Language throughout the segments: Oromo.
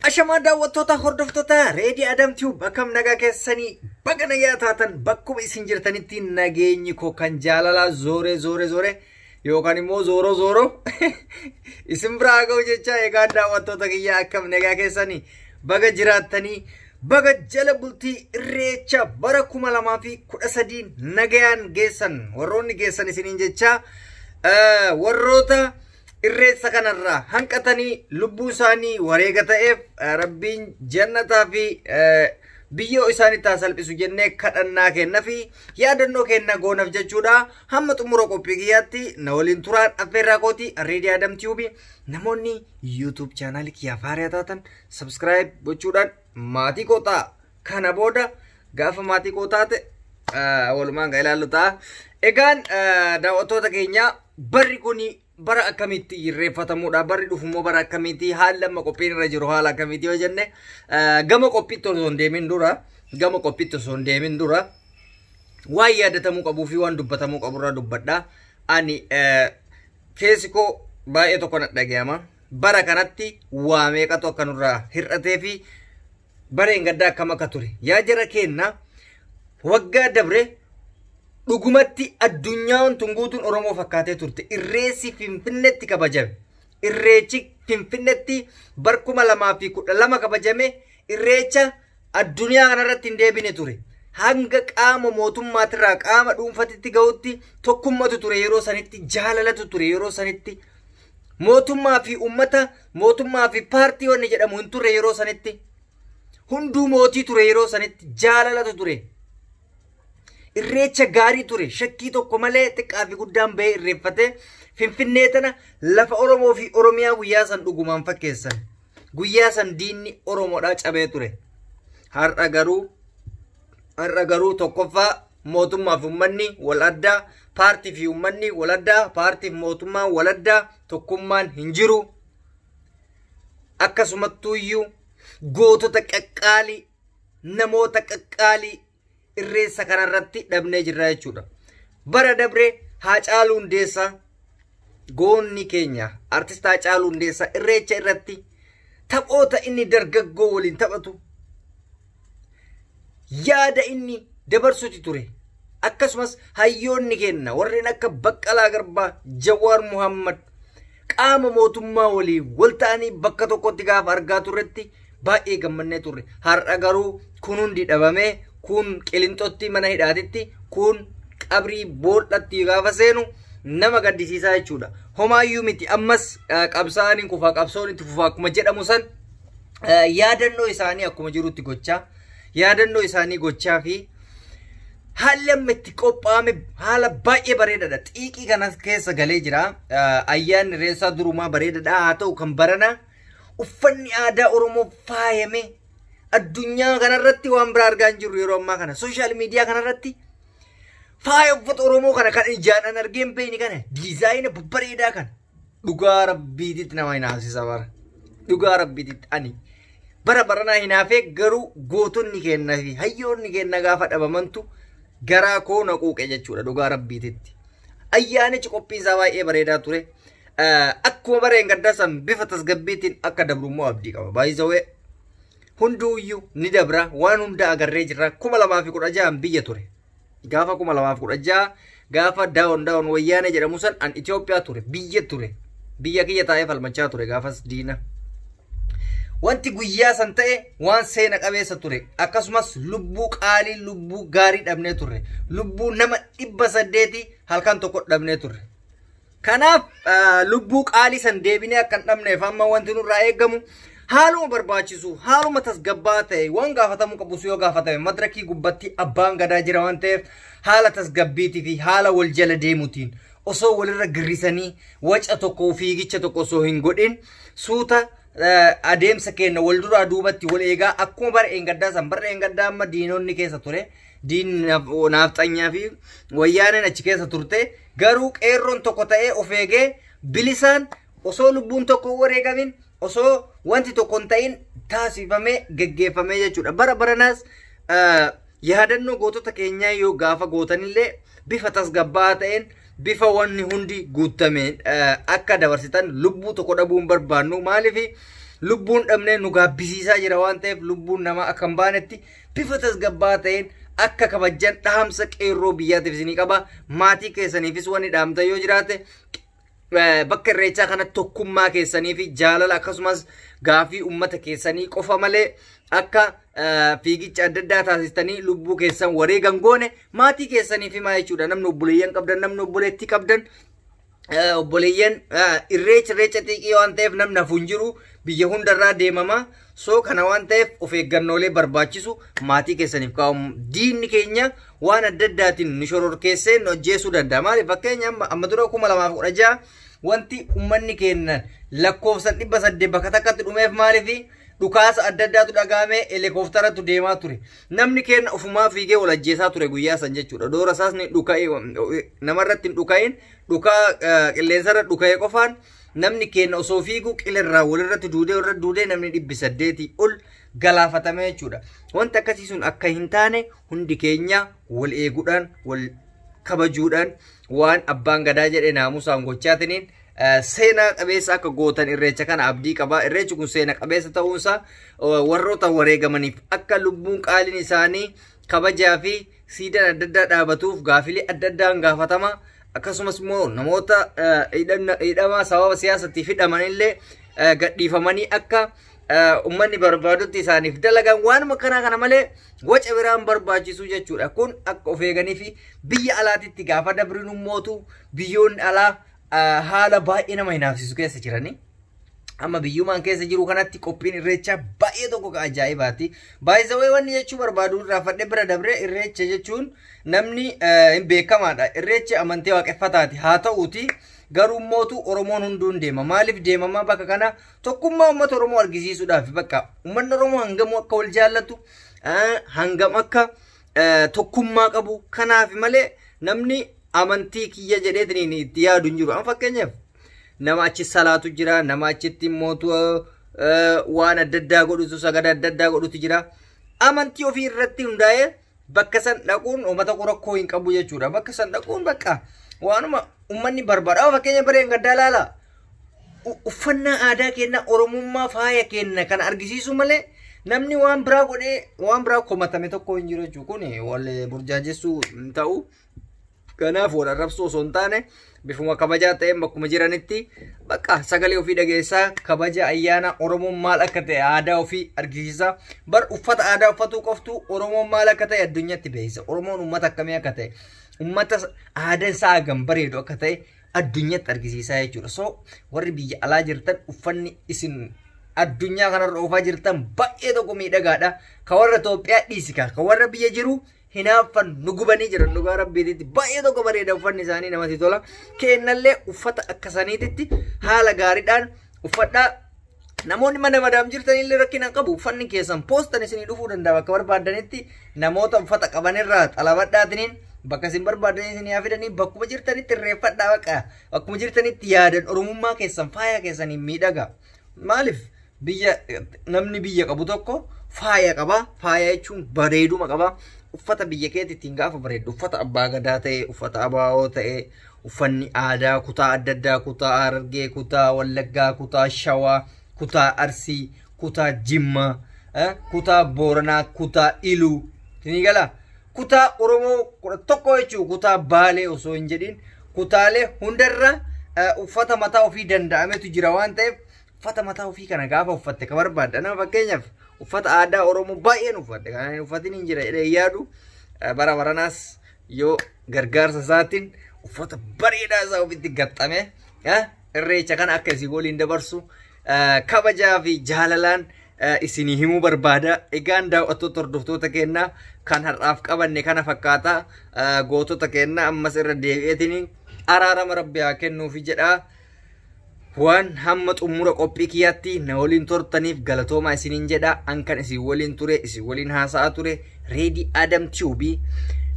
Ashamaa daawwattoota hordoftoota Reedii Adam Tube, akkam nagaa keessanii? Baga nagaa taatan. Bakkuma isin jirtanitti nageenyi koo kan jaalalaa zooree zooree zooree yookaan immoo zooroo zooroo isin biraa ga'u jecha. Egaa daawwattoota kiyyaa, akkam nagaa keessanii? Baga jiraattanii, baga jala bultii Irreecha bara 2013 nagayaan geessan warroonni geessan isiniin jecha. Warroota Irreessa kanarraa hanqatanii lubbuu isaanii wareega ta'eef Rabbiin jannataa fi biyyoo isaanitti haa salphisu jennee kadhannaa kenna fi yaadannoo kenna goonaaf jechuudha. Hamma xumura qophii kiyyaatti na waliin turaan affeerraa kooti. Reedii Adam Tube, namoonni YouTube chaanaalii kiyyaaf haaraa taatan subscribe gochuudhaan maatii koo ta'a. Kana booda gaafa maatii koo taate walumaan kan ilaallu ta'a. Egaan daawwattoota keenya, barri kuni bara akkamitti irreeffatamuudha? Barri dhufummoo bara akkamitti? Haalli amma qophiin irra jiru haala akkamitti yoo jenne, gama qophiitti osoo hin deemin dura, gama qophiitti osoo hin deemin dura, waan yaadatamuu qabuu fi waan dubbatamuu qaburraa dubbadha. Ani keessi koo baay'ee tokko na dhagayama. Bara kanatti waa meeqatu akka nurraa hir'atee fi bara hin gaddaa akkam akka ture. Yaa jara keenna, waggaa dabre dhugumatti addunyaan tun guutuun Oromoo fakkaatee turte. Irreessi Finfinneetti kabajame. Irreechi Finfinneetti bar 2012 kabajame irreecha addunyaa kanarratti hin deebine ture. Hanga qaama mootummaatirraa qaama dhuunfatitti gahutti tokkummatu ture yeroo sanitti, jaalalatu ture yeroo sanitti. Mootummaa fi uummata, mootummaa fi paartii wanni jedhamu hin turre yeroo sanitti. Hunduu mootii ture yeroo sanitti, jaalalatu ture. Irreecha gaarii ture, shakkii tokko malee xiqqaa fi guddaan bahee irreeffate. Finfinnee tana lafa Oromoo fi Oromiyaa guyyaa san dhugumaan fakkeessan. Guyyaa san diinni Oromoodhaa cabee ture. Har'a garuu tokkoffaa mootummaa fi uummanni wal addaa, paartii fi uummanni wal addaa, paartii fi mootummaan wal addaa, tokkummaan hin jiru. Akkasumattuuyyuu gootota qaqqaalii, namoota qaqqaalii Irreessa kanarratti dhabnee jirra jechuudha. Bara dabree Haacaaluu Hundeessaa, goonni keenya artist Haacaaluu Hundeessaa, Irreecha irratti taphoota inni dargaggoo waliin taphatu, yaada inni dabarsuti ture. Akkasumas hayyoonni keenya warreen akka Baqqalaa Garbaa, Jawaar Muhammad qaama mootummaa waliin wal ta'anii bakka tokkotti gaafa argaa turretti baay'ee gammannee turre. Har'a garuu kun hundi dhabamee, kun Qilinxootti mana hidhaatitti, kun qabrii bool'atti gaafa seenu nama gaddisiisaa jechuudha. Homaayyuu miti, ammas qabsaa'anii kufaa, qabsoon itti fufaa akkuma jedhamu san, yaadannoo isaanii akkuma jirutti gochaa, yaadannoo isaanii gochaa fi haalli amma itti qophaa'ame haala baay'ee bareedaadha. Xiiqii kana keessa galee jira. Ayyaanni Irreessaa durumaa bareedaadha. Haa ta'u, kan barana uffanni aadaa Oromoo faayame addunyaa kanarratti waan biraa argaa hin jirru yeroo ammaa kana. Social media kanarratti faaya uffata Oromoo kana kan ijaan argee hin beekne kana, design babbareedaa kana, dhugaa Rabbiititti nama hinaafsisa bara. Dhugaa Rabbiititti ani bara baranaa hinaafee, garuu gootonni keenna fi hayyoonni keenna gaafa dhabamantu garaa koo na quuqe jechuudha dhugaa Rabbiititti. Ayyaanichi qophiin isaa baay'ee bareedaa ture. Akkuma bareen gaddaa san bifa tasgabbiitiin akka dabrummoo abdii qaba. Baay'isawee hunduuyyuu ni dabra, waan hunda agarree jirra. 2016 biyya ture. Gaafa 2016, gaafa down down Wayyaanee jedhamu san, an Itoophiyaa ture, biyya ture. Biyya kiyya taa'ee falmachaa ture gaafas diina. Wanti guyyaa san ta'e waan seena qabeessa ture. Akkasumas lubbuu qaalii, lubbuu gaarii dhabnee turre. Lubbuu nama 800 halkan tokko dhabnee turre. Kanaaf lubbuu qaalii san deebinee akka hin dhabneef amma wanti nurraa eegamu haaluma barbaachisu, haaluma tasgabbaa ta'e, waan gaafatamuu qabus yoo gaafatame madirakii gubbatti abbaan gadaa jira waan ta'eef, haala tasgabbiitii fi haala wal jala deemuutiin, osoo walirra girrisanii waca tokko fiigicha tokko osoo hin godhin, suuta adeemsa keenya wal duraa duubatti wal eegaa, akkuma bara eengaddaa san. Bara eengaddaa amma diinonni keessa ture, diinni naafxanyaa fi Wayyaaneen achi keessa turte, garuu qeerroon tokko ta'ee of eegee bilisaan, osoo lubbuun tokko hin wareegamin, osoo wanti tokko hin ta'in taasifamee geggeeffamee jechuudha. Bara baranaas yaadannoo gootota keenyaa yoo gaafa gootanillee bifa tasgabbaa'aa ta'een, bifa wanni hundi guutameen akka dabarsitan, lubbuu tokko dhabuu hin barbaannu. Maaliif? Lubbuun dhabnee nu gaabbisiisaa jira waan ta'eef lubbuun namaa akka hin baanetti bifa tasgabbaa ta'een akka kabajjan dhaamsa qeerroo biyyaatiif isinii qaba. Maatii keessaniifis wanni dhaamta yoo jiraate bakka irreechaa kana tokkummaa keessanii fi jaalala akkasumas gaafii uummata keessanii qofa malee akka fiigicha adda addaa taasistanii lubbuu keessan wareegan goone maatii keessanii fi maa jechuudha. Namni obboleeyyan qabdan, namni obboleettii qabdan, obboleeyyan irreecha irreecha xiiqii waan ta'eef namni hafu hin jiru, biyya hundarraa deemama. So kana waan ta'eef of eeggannoolee barbaachisu maatii keessaniif kaa'amu. Diinni keenya waan adda addaatiin nu shororkeessee nu ajjeesuu danda'a. Maaliif fakkeenya amma dura 2016 wanti uummanni keenya lakkoofsan 800 bakka takkatti dhumeef maaliif dhukaasa adda addaatu dhagahamee helikoophtaratu deemaa ture. Namni keenya ofumaa fiigee wal ajjeesaa ture guyyaa san jechuudha. Doora isaas ni dhuka'ee namarratti hin dhuka'in, dhukaa qilleensarra dhuka'ee qofaan namni keenya osoo fiigu qilirraa walirratti duudee walirra duudee namni 800 ol galaafatame jechuudha. Wanti akkasii sun akka hin taane hundi keenya wal eeguudhaan wal kabajuudhaan waan abbaan gadaa jedhe naamusaan gochaatiniin seenaa qabeessa akka gootan irreecha kana abdii qaba. Irreechi kun seena qabeessa ta'uunsaa warroota wareegamaniif akka lubbuun qaaliin isaanii kabajaa fi siidaan adda addaa dhaabatuuf gaafilee adda addaan gaafatama. Akkasumas immoo namoota hidhamaa sababa siyaasatiif hidhamanillee gadhiifamanii akka uummanni barbaadutti isaaniif dalagan waanuma kanaa kana malee waca biraan barbaachisu jechuudha. Kun akka of eeganii fi biyya alaatitti gaafa dabrinu mootu biyyoonni alaa haala baay'ee nama hinaafsisu keessa jiranii. Amma biyyumaan keessa jiru kanatti qophiin irreechaa baay'ee tokko ka ajaa'ibaati. Baay'isawee wanni jechuu barbaadu irraa fadhee bira dabree irreecha jechuun namni hin beekamaadha. Irreechi amantii waaqeffataati. Haa ta'uuti garuu mootu Oromoon hunduun deema. Maaliif deemama bakka kana tokkummaa uummata Oromoo argisiisuudhaaf bakka uummanni Oromoo hangam akka wal jaallatu, hangam akka tokkummaa qabu kanaaf malee namni amantii kiyya jedheetiin itti yaadu hin jiru. Amma fakkeenyaaf nama achi salaatu jira, nama achitti mootu waan adda addaa godhutu sagada adda addaa godhutu jira. Amantii ofii irratti hundaa'ee bakka san dhaquun uummata rakkoo hin qabu jechuudha. Bakka san dhaquun bakka waanuma uummanni barbaadu. Amma fakkeenya bareen gaddaa laala. Uffannaa aadaa keenya Oromummaa faaya keenya kana argisiisu malee namni waan biraa godhee waan biraa komatame tokko hin jiru jechuudha. Kun wal burjaajessuu hin ta'u. Kanaaf wal arrabsuu osoo hin taane bifuma kabajaa ta'een bakkuma jiranitti bakka sagalee ofii dhageessaa kabaja ayyaana Oromoon maal akka ta'e aadaa ofii argisiisa. Bar uffata aadaa uffatuu qoftu Oromoon maal akka ta'e addunyaatti beeksisa. Oromoon uummata akkamii akka ta'e, uummata aadaan isaa hagam bareedu akka ta'e addunyaatti argisiisaa jechuudha. So warri biyya alaa jirtan uffanni isin addunyaa kanarra oofaa jirtan baay'ee tokko miidhagaadha. Ka warra Itoophiyaa dhiisika, ka warra biyya jiru hinaaffan nu gubanii jiran dhugaa rabbiititti baay'ee tokko bareeda uffanni isaanii namatti tola. Kennallee uffata akka saniititti haala gaariidhaan uffadhaa. Namoonni mana madaam jirtanillee rakkina qabu. Uffanni keessan poostan isinii dhufuu danda'a bakka barbaadanitti namoota uffata qabanirraa xalabadhaatiniin bakka isin barbaadanii isinii haa fidanii bakkuma jirtanitti irreeffadhaa baqa. Bakkuma jirtanitti yaadan Oromummaa keessan faaya keessaniin miidhaga. Maaliif biyya namni biyya qabu tokko faaya qaba. Faaya jechuun bareeduma qaba. Uffata biyya keetti ittiin gaafa bareeddu uffata abbaa gadaa ta'e, uffata abaa'oo ta'e, uffanni aadaa kutaa adda addaa, kutaa Harargee, kutaa Wallaggaa, kutaa Shawaa, kutaa Arsii, kutaa Jimmaa, kutaa Booranaa, kutaa Iluu. Isinii galaa? Kutaa Oromoo 11 jechuun kutaa Baalee osoo hin jedhin kutaalee hundarra uffata mataa ofii danda'ametu jira waan ta'eef uffata mataa ofii kana gaafa uffatte ka barbaadda. Nama fakkeenyaaf uffata aadaa Oromoo baay'een uffadhe. Kana hin uffatin hin jira jedhee yaadu bara baranaas yoo gargaarsa isaatiin uffata bareedaa isaa ofitti gaxxame irreecha kana akka isin waliin dabarsu kabajaa fi jaalalaan isinii himuu barbaada. Egaan daawwattoota hordoftoota keenyaa kan har'aaf qabanne kana fakkaata. Gootota keenyaa ammas irra deebi'eetiin araarama rabbi haa kennuufi jedha. Waan hamma xumura qophii kiyyaatti na waliin turtaniif galatoomaa isiniin jedha. An kan isin waliin ture, isin waliin haasa'aa ture Reedii Adam Tube.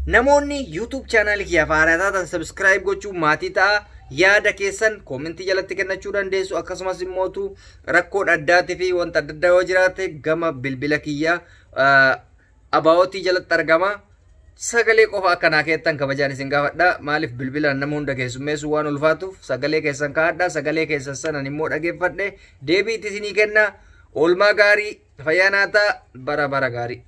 Namoonni YouTube chaanaalii kiyyaaf haaraa taatan subscribe gochuu maatii ta'a. Yaada keessan koomentii jalatti kennachuu dandeessu. Akkasumas immootu rakkoo addaatii fi wanta adda addaa yoo jiraate gama bilbila kiyyaa abaa'ootii jalatti argama. Sagalee qofa akkanaa keettan kabajaan isin gaafadha. Maaliif bilbilaan nama hunda keessummeessuu waan ulfaatuuf sagalee keessan kaa'adha. Sagalee keessan sanan immoo dhageeffadhe deebiitti isinii kenna. Oolmaa gaarii, fayyaa naataa, bara bara gaarii.